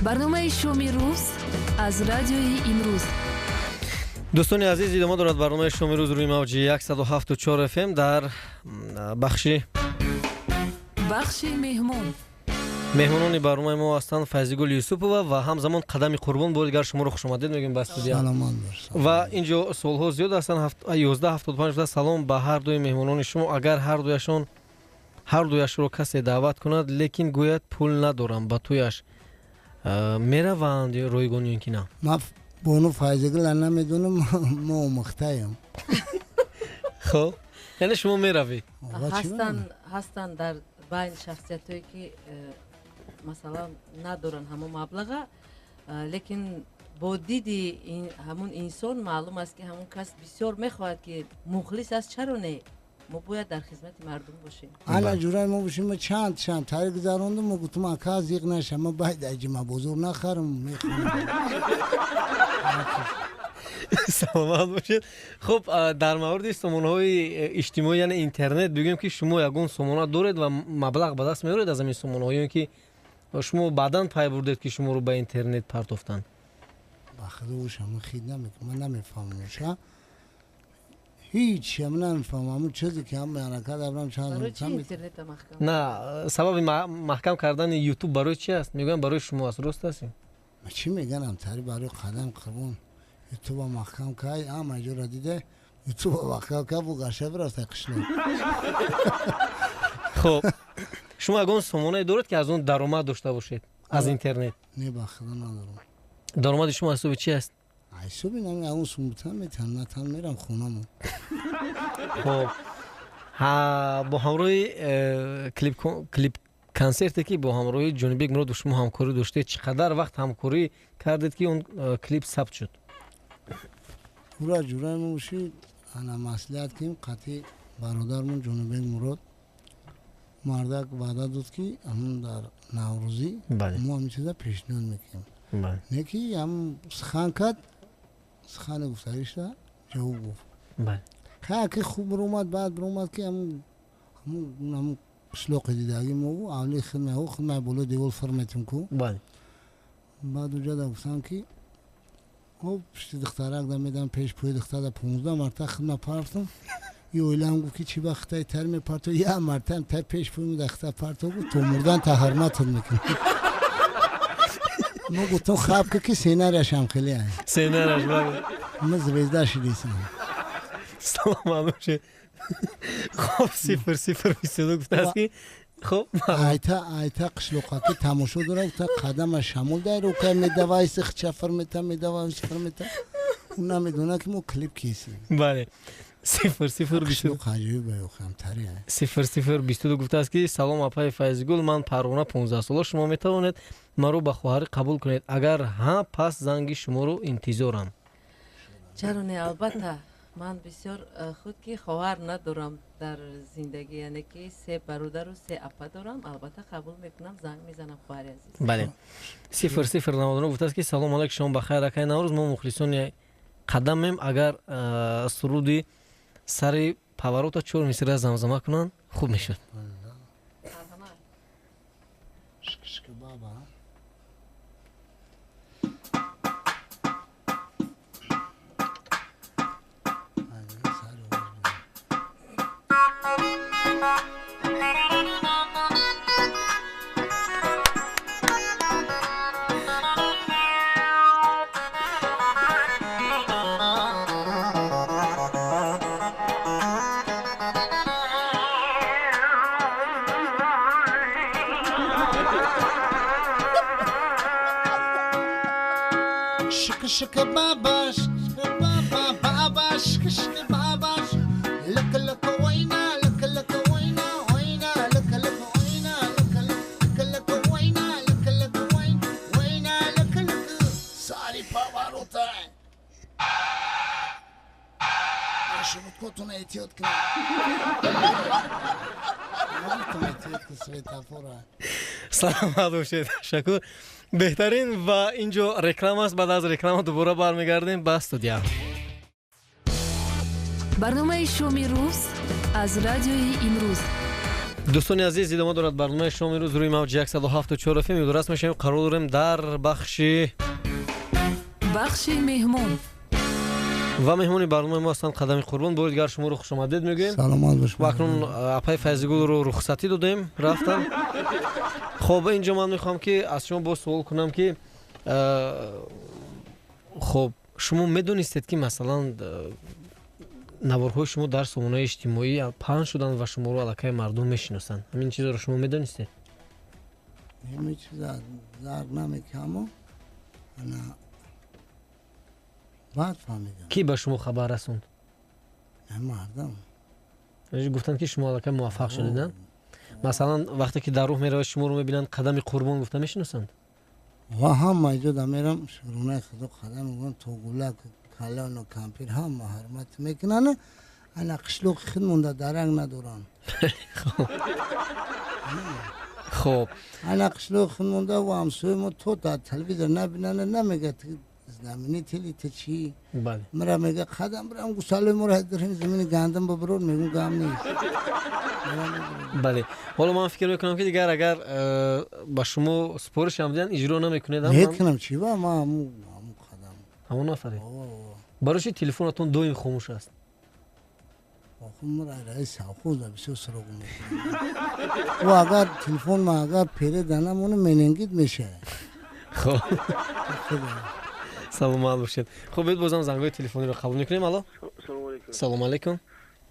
Барномаи шоми рӯз аз радиои имрӯз. Дӯстони азиз, идома дорад барномаи шоми рӯз рӯи мавҷи 107.4 FM дар бахши бахши меҳмон. Меҳмонони барномаи мо ҳастанд Файзигул Юсупова ва ҳамзамон Қадами Қурбон. Бори дигар шуморо хушомадед мегӯем ба студия. Ва инҷо суолҳо зиёд ҳастанд. 1175: салом ба ҳар дуи меҳмонони шумо. Агар ҳар дуяшро касе даъват кунад, лекин гӯяд пул надорам, ба тӯяш мераванд ройгон ё ин ки на? Ман бону Файзигула намедонам, мо омӯхтаем. Хоб, яъне шумо меравед? Ҳастанд дар байни шахсиятҳое ки масалан надоранд ҳамон маблаға, лекин бо диди ҳамун инсон маълум аст, ки ҳамун кас бисёр мехоҳад, ки мухлис аст. Чаро не? Мо бояд дар хизмати мардум бошем. Ана ҷураи мо бошем. Ма чанд чанд тариқ гузарондум, мо гуфтум, ака, зиқ наша, ма байд аҷима бозор нахарам, мехонам. Саломат бошед. Хуб, дар мавриди сомонаҳои иҷтимоӣ, яъне интернет, бигӯем, ки шумо ягон сомона доред ва маблағ ба даст меоред аз ҳамин сомонаҳо, ё ин ки шумо баъдан пай бурдед, ки шуморо ба интернет партофтанд? Ба худо, ҳамун хид намекунам, ман намефаҳмам, ҳеҷ ҳам намефаҳмам, ҳамун чизе ки ҳам ҳаракат дорам чанд. На, сабаби маҳкам кардани Ютуб барои чи аст? Мегӯям, барои шумо аст, рост аст? Чӣ меганам, тари барои Қадам Қурбон Ютуба маҳкам кай, ҳама ҷора дида Ютуба маҳкам кай, бу гаша бирафта қишлоқ. Хуб, шумо ягон сомонае доред, ки аз он даромад дошта бошед аз интернет? Не, ба худо, надорам. Даромади шумо аз ҳисоби чи аст? Ҳисоби нами ягон сумбутан метиҳам, натан мерам хонамо. Хоб, бо ҳамроҳи клип консерте, ки бо ҳамроҳи Ҷонибек Муродов шумо ҳамкорӣ доштед, чӣ қадар вақт ҳамкорӣ кардед, ки он клип сабт шуд? Ура ҷураи мо боши, ана маслиҳат кунем қатъи бародармон Ҷонибек Мурод. Мардак ваъда дод, ки ҳамун дар Наврӯзӣ мо ҳамин чиза пешниҳод мекунем. Не ки ҳам сухан кард, сухани гуфтагиша ҷавоб гуфт. Хай, ки хуб биромад, баъд биромад, ки ҳамун қишлоқи дидагӣ мо авли хидмаҳо хидмаи болои девол фир метем ку. Баъд уҷада гуфтам, ки хоб, пишти духтарак да медам, пеш пои духтар 15 марта хидма партам. И оилаам гуфт, ки чӣ ба хитаи тар мепарто, як мартаам та пеш пои да хита парто, гуфт, то мурдан та ҳурматат мекунам. Мо гуфтам, хаб ки сценарияшам хеле. Сценарияш, бале. Ма звезда шидисам. Саломат бошед. Хоб, 0022 гуфтааст, ки хоб. Айта айта қишлоқаки тамошо дора, гуфта, қадама шамол дар рукай медавай, сихчафр мета медавай, сифр мета, ӯ намедона, ки мо клип кисем. Бале, 00 0022 гуфтааст, ки салом, апаи Файзигул, ман Парвона, 15-сола. Шумо метавонед маро ба хоҳарӣ қабул кунед? Агар ҳа, пас занги шуморо интизорам. Чаро не, албатта. Ман бисёр худ ки хоҳар надорам дар зиндагӣ, яъне ки се бародару се апа дорам. Албатта, қабул мекунам, занг мезанам, хоҳари азиз. Бале, 0099 гуфтааст, ки салом алайк, шумо бахайр, акай Наврӯз, мо мухлисони Қадамем. Агар суруди сари поворота чор мисра замзама кунанд, хуб мешуд. Shika baba, shika baba, baba, shika shika baba, laka laka waina, laka laka waina, waina, laka laka waina, laka laka laka waina, laka laka waina, waina, laka laka. Сари поворота. Маршруткотона эҳтиёт кунед. Светофора. Саломат бошед, ташаккур, беҳтарин. Ва ин ҷо реклама аст, баъд аз реклама дубора бармегардем ба студия. Барномаи шоми рӯз аз радиои имрӯз. Дӯстони азиз, идома дорад барномаи шоми рӯз рӯи мавҷи 107.4 FM. Ёдрас мешавем, қарор дорем дар бахши меҳмон ва меҳмони барномаи мо ҳастанд Қадами Қурбон. Бори дигар шуморо хушомадед мегӯем. Саломат бошед. Ва акнун апаи Файзигулро рухсатӣ додем, рафтам. Хоб, инҷо ман мехоҳам ки аз шумо боз суол кунам ки хоб, шумо медонистед ки масалан наворҳои шумо дар сомонаи иҷтимоӣ паҳн шуданд ва шуморо аллакай мардум мешиносанд? Ҳамин чизро шумо медонистед? Ҳамин чиза дарк намекунам, ана баъд фаҳмидам. Кӣ ба шумо хабар расонд? Мардам. Гуфтанд ки шумо аллакай муваффақ шудед? Масалан вақте ки дар рӯҳ меравед шуморо мебинанд, Қадами Қурбон гуфта мешиносанд? Ва ҳама ҷо да мерам, шукронаи худо қадам мегӯям, то гулак калону кампир ҳама ҳурмат мекунанд, ана қишлоқи худ монда даранг надоранд. Хоб, ана қишлоқи худ монда ва ҳамсояи мо то дар телевизор набинанд намегӯяд знаменитый ли ты чӣ. Мара мега қадам бирам гусалои моро дирем замини гандум бибирор, мегӯм гам нест. Бале, ҳоло ман фикр мекунам ки дигар агар ба шумо супориш ҳам диҳанд иҷро намекунед. Мекунам, чӣ ба ман ҳамун қадам ҳамон нафаре. Барои чи телефонатон доим хомӯш аст? Мара раис совхоза бисёр суроғ мекунад. Ӯ агар телефон ма агар переда намона менингит мешавад. Хоб, саломат бошед. Хуб, биёед бозам зангҳои телефониро қабул мекунем. Алло, салому алайкум.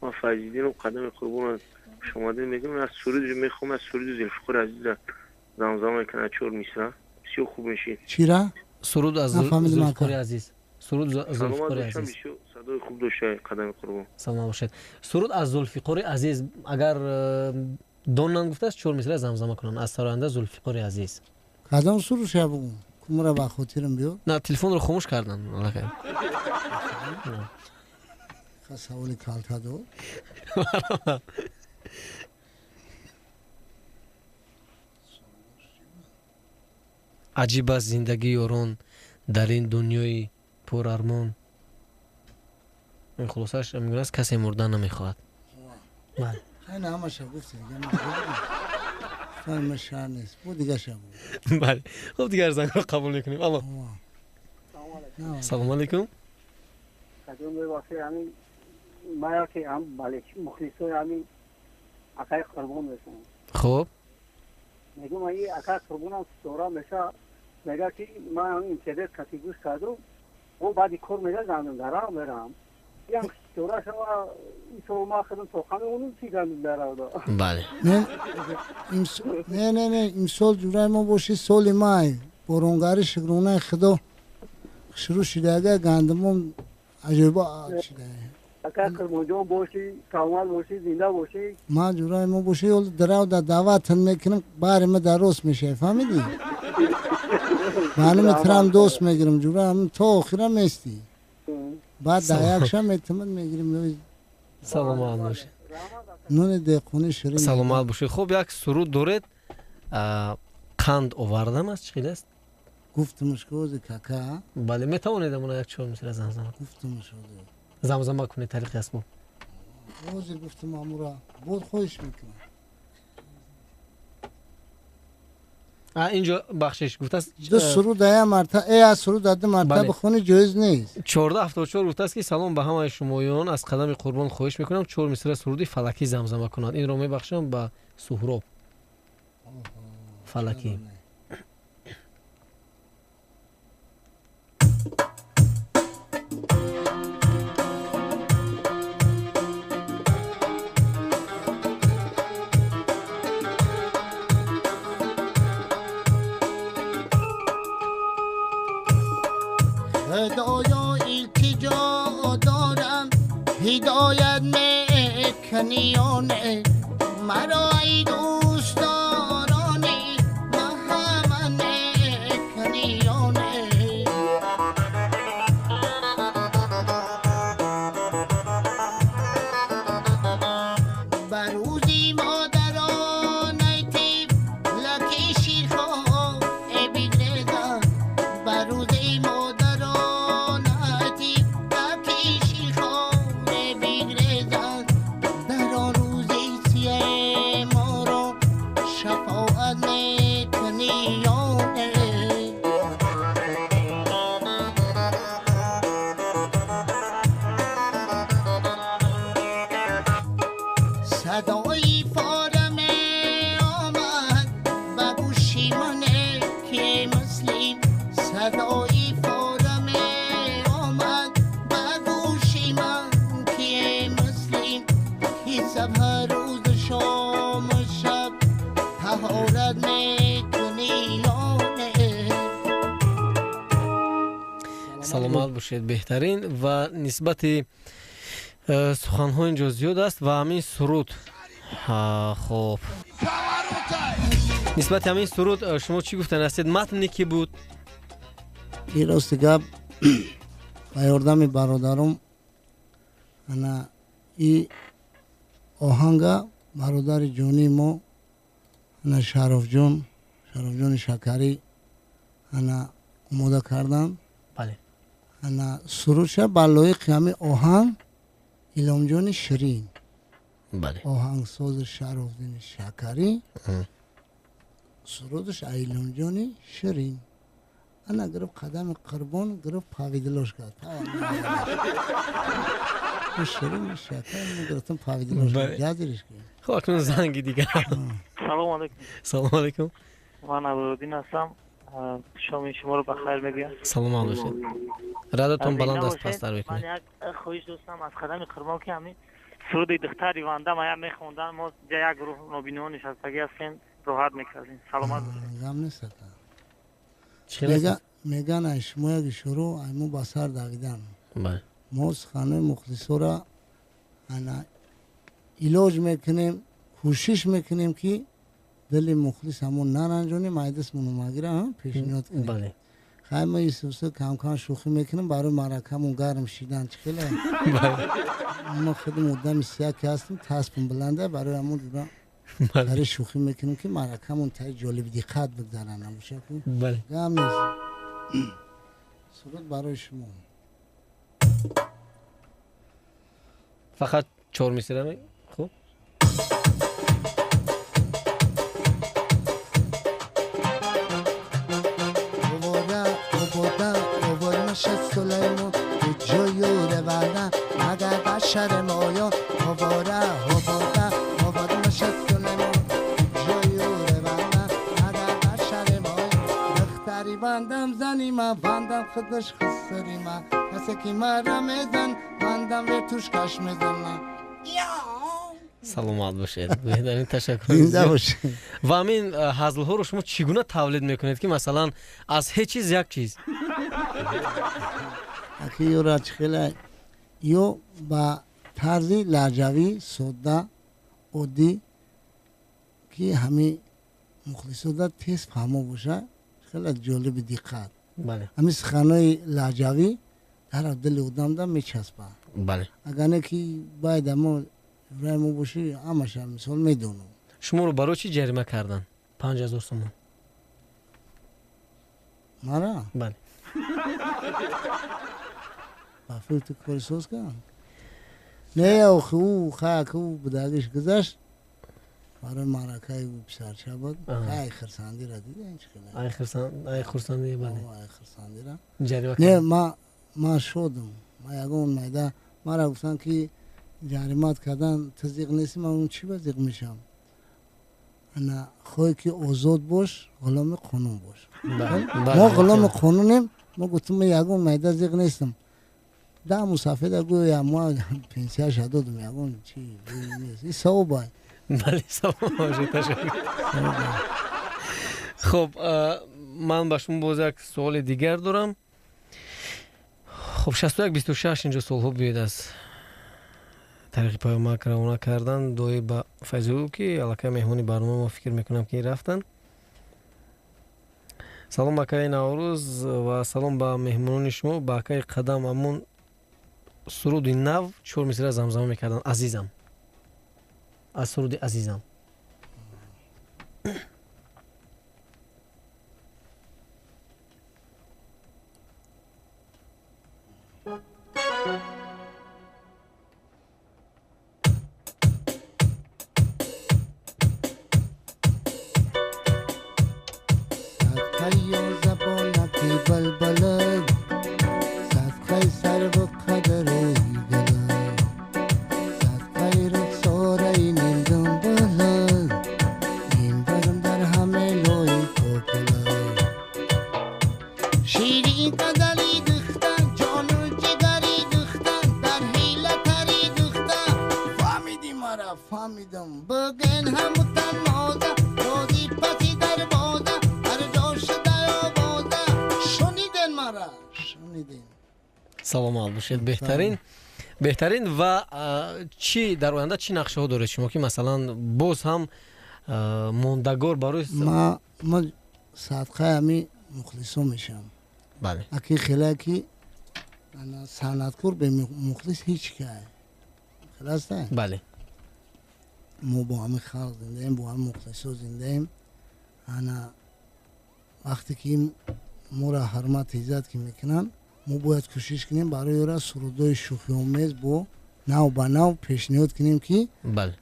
Ман Файзиддином, Қадами Қурбон хушомадед мегӯям. Аз суруд мехоҳам, аз суруди Зулфиқори Азиза замзама мекунад чор мисра, бисёр хуб мешид. Чира? Суруд аз Зулфиқори Азиз. Суруд Зулфиқори Азиз. Бисёр садои хуб дошта Қадами Қурбон. Саломат бошед. Суруд аз Зулфиқори Азиз агар донанд гуфтааст чор мисра замзама кунанд аз сароянда Зулфиқори Азиз. Кадом суруд бигӯм? Кумра ба хотирам биёр. На, телефонро хомӯш карданд аллакай. Саволи калта дор. Аҷиб аст зиндагии ёрон дар ин дунёи пурармон. Хулосааш мегӯяд аст касе мурдан намехоҳад. Хайна ҳамаша гуфти дигар шаҳр нест, бо дигаша буд. Бале, хуб, дигар зангро қабул мекунем. Алло, салому алайкум. Хуб, мегӯм аи акай Қурбонам ситора меша, мега ки ман интернет каси гӯш кардум, о баъди кор мега гандум дарав мерам, ям ситора шава исо ма худам тоқа мемонем чи гандум дарав да. Бале, не не не, имсол ҷураи мо боши соли май боронгари шукронаи худо шурӯъ шидага, гандумон аҷоибо шида. Акай Қурбонҷон бошӣ, саломат бошӣ, зинда бошӣ. Ман ҷураи мо бошӣ, ҳоло дарав да даъватат мекунам, баҳри ма дар рост мешавӣ, фаҳмидӣ? Маълуме трам дост мегирам, ҷура ҳамин то охира местӣ. Баъд дар якша метимад мегирим. Саломат бошед. Нони деҳқони ширин. Саломат бошед. Хуб, як суруд доред, қанд овардам аст, чӣ хел аст? Гуфтамш ки ози кака. Бале, метавонед амона як чор мисра замзама. Гуфтамш ози. Замзама кунед тариқи асбоб. Ҳозир гуфтам амура, боз хоҳиш мекунам. Инҷо бахшиш гуфтааст ду суруд я марта, э суруд ду марта бихонӣ ҷоиз нест. 1474 гуфтааст ки салом ба ҳамаи шумоён, аз Қадами Қурбон хоҳиш мекунам чор мисра суруди фалакӣ замзама кунанд. Инро мебахшам ба Суҳроб Фалакӣ. خدایا التجا دارم هدایت میکنی یا نه مرا ای دوستداران محمد میکنی یا نه. بروزی مادران ای طفلک شیرخوار بگریزم، بروزی مادران ای طفلک شیرخوار بگریزم، در آن روز سیه ما Саломат бошед, беҳтарин. Ва нисбати суханҳо инҷо зиёд аст ва ҳамин суруд, хоб, нисбати ҳамин суруд шумо чӣ гуфтан ҳастед? Матне ки буд? И рости гап, ба ёрдами бародарум ана и оҳанга бародари ҷонии мо ана Шарофҷон, Шарофҷони Шакарӣ ана омода карданд. Ана сурудша ба лоиқи ҳамин оҳанг Иломҷони Ширин, оҳангсози Шарофдини Шакарӣ, сурудаш Иломҷони Ширин. Ана гирифт Қадами Қурбон, гирифт павидлош кард. Ширин Шакар гирифтам, павидлош кард, язириш кард. Хоб, акнун занги дигар. Салому алайкум. Салому алайкум. Ман Абдуруддин ҳастам. Шоми шуморо ба хайр мегӯям. Саломат бошед. Радатон баланд аст, пасттар мекунед. Ман як хоҳиш доштам аз Қадами Қурбон, ки ҳамин суруди духтари вандам ая мехондан. Мо як гурӯҳ нобиноон нишастагӣ ҳастем, роҳат мекардем. Саломат бошед. Гам нест ака. Меган ай шумо як ишоро ай мо ба сар давидан. Мо суханои мухлисора ана илоҷ мекунем, кӯшиш мекунем, ки дили мухлис ҳамон наранҷонем, айдастмоно магира пешниҳод кунем. Хай, мо исуса камкам шӯхӣ мекунем барои маъракамон гарм шидан. Чӣ хеле мо худим одами сияки ҳастем, таспам баланда, барои ҳамон барои шӯхӣ мекунем, ки маъракамон таи ҷолиби диққат бигзаранд. Набошад, гам нест. Суруд барои шумо. Фақат чор мисра? Хуб. سلیمان جایور بندن مگر بشر مایان آواره آواره آواره مشه سلیمان جایور بندن مگر بشر مایان دختری بندم زنی من بندم خودش خسری من کسی که مرا میزن بندم به توش کش میزنم. Саломат бошед, беҳтарин, ташаккур. Ва ҳамин ҳазлҳоро шумо чӣ гуна тавлид мекунед, ки масалан аз ҳеҷ чиз як чиз? Аки ёра чӣ хела ё ба тарзи лаҳҷавӣ содда оддӣ, ки ҳамин мухлисода тез фаҳмо боша, хеле ҷолиби диққат. Ҳамин суханои лаҳҷавӣ дар дили одамда мечаспад. Агар не ки бояд амо рай мо бошӣ, ҳамаша мисол медонам. Шуморо барои чӣ ҷарима карданд 5000 сомон? Мара? Бале. Ба фикр ту кори соз кард? Не, охи ӯ хак ӯ будагиш гузашт, барои маъракаи писарча буд. Ай хирсандира дида ин чӣ хеле? Ай хурсандӣ, бале. Ай хирсандира. Не, ман шодам. Ман ягон майда мара гуфтанд, ки ҷаримат кардан, ту зиқ нестӣ. Ман гуфтам, чӣ ба зиқ мешавам? Ана хоҳе ки озод бош, ғуломи қонун бош. Мо ғуломи қонунем. Мо гуфтем, ман ягон майда зиқ нестам. Да мусафеда гӯя мо пенсияша додум, ягон чи нест. И савобай. Бале, саломат бошед, ташаккур. Хоб, ман ба шумо боз як суоли дигар дорам. Хоб, 6126 инҷо суолҳо биёед аз тариқи паёмак равона кардан дои ба Файзулло, ки аллакай меҳмони барнома мо фикр мекунам, ки рафтанд. Салом акаи Наврӯз ва салом ба меҳмонони шумо. Ба акаи Қадам ҳамон суруди нав чор мисра замзама мекарданд. Азизам, аз суруди Азизам. Шунидем. Саломат бошед, беҳтарин, беҳтарин. Ва чӣ дар оянда чӣ нақшаҳо доред шумо, ки масалан боз ҳам мондагор барои Ма садқаи ҳами мухлисо мешавам. Аки хеле ки санъаткор бе мухлис ҳеҷ кай хеласта. Мо бо ҳами халқ зиндаем, бо ҳами мухлисо зиндаем. Ана вақте ки моро ҳурмат иззат ки мекунанд, мо бояд кӯшиш кунем барои ӯра сурудҳои шӯхиомез бо нав ба нав пешниҳод кунем, ки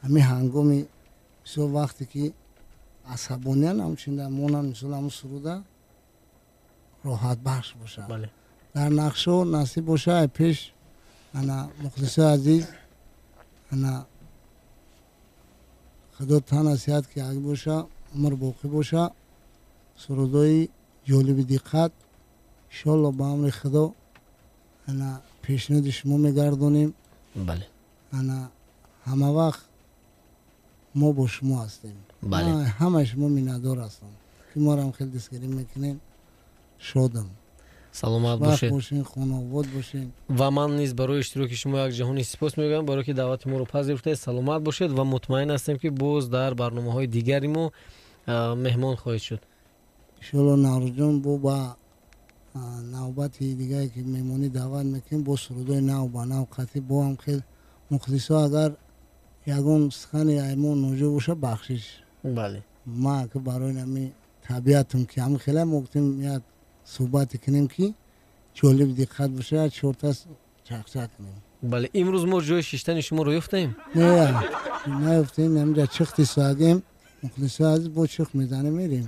ҳамин ҳангоми мисол вақте ки асабониян, ҳамчунин монанд, мисол ҳамун суруда роҳатбахш бошад. Дар нақшо насиб боша, пеш ана мухлисои азиз, ана худо тан насиҳат ки аг боша, умр боқӣ боша, сурудҳои ҷолиби диққат иншоалло ба амри худо ана пешниҳоди шумо мегардонем. Ана ҳама вақт мо бо шумо ҳастем. Ҳамаи шумо миннатдор ҳастам, ки морам хеле дастгирӣ мекунем. Шодам. Саломат бошед. Бошен, хонаобод бошен. Ва ман низ барои иштироки шумо як ҷаҳони сипос мегӯям, барое ки даъвати моро пазируфтед. Саломат бошед ва мутмаин ҳастем, ки боз дар барномаҳои дигари мо меҳмон хоҳед шуд. Иншоалло, Наврӯзҷон, бо ба навбати дигае ки меҳмонӣ даъват мекунем, бо сурудҳои нав ба нав қатъӣ бо ҳам хел мухлисо. Агар ягон сухани мо ноҷо боша, бахшиш. Ма ки барои ҳами табиатам ки ҳами хела мо гуфтем як суҳбате кунем, ки ҷолиби диққат боша, як чорта чақчақ кунем. Бале, имрӯз мо ҷои шиштани шуморо ёфтаем? Не, наёфтем. Ҳаминҷа чихти соагем, мухлисои азиз, бо чих мезанем, мерем.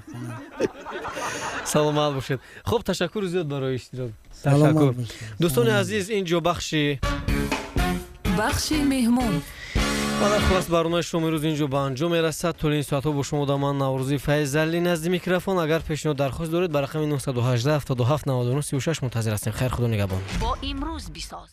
Саломат бошед. Хуб, ташаккури зиёд барои иштирок. Ташаккур, дӯстони азиз. Ин ҷо бахши меҳмон. Ва дар хулос барномаи шумо имрӯз ин ҷо ба анҷом мерасад. Тӯли ин соатҳо бо шумо будам ман, Наврӯзи Файзалӣ, назди микрофон. Агар пешниҳод, дархост доред, ба рақами 918 77 99 36 мунтазир ҳастем. Хайр, худо нигаҳбон. Бо имрӯз бисоз.